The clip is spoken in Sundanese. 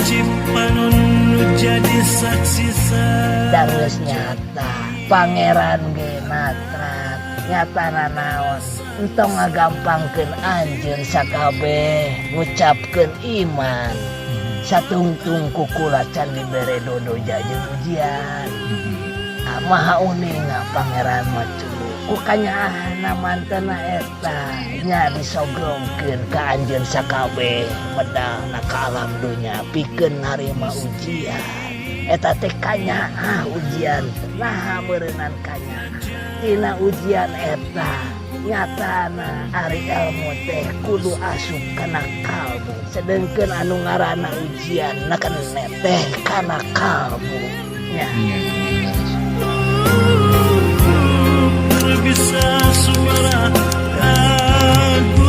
Cipanon nu jadi saksi. Da geus nyata Pangeran ge natrat nyatana naon, entong ngagampangkeun anjeun sakabeh ngucapkeun iman satungtung ku kula can dibere dodoja jeung ujian. Ah, maha uninga Pangeran mah ku kanyaahna mantena eta nya disogrongkeun ka anjeun sakabeh medalna ka alam dunya pikeun narima ujian. Eta teh kanyaah ujian. Naha meureunan kanyaah tina ujian eta? Nyatana ari ilmu teh kudu asup kana kalbu, sedengkeun anu ngaranna ujian nekene teh kana kalbu nya. Iya. Bisa suara lagu.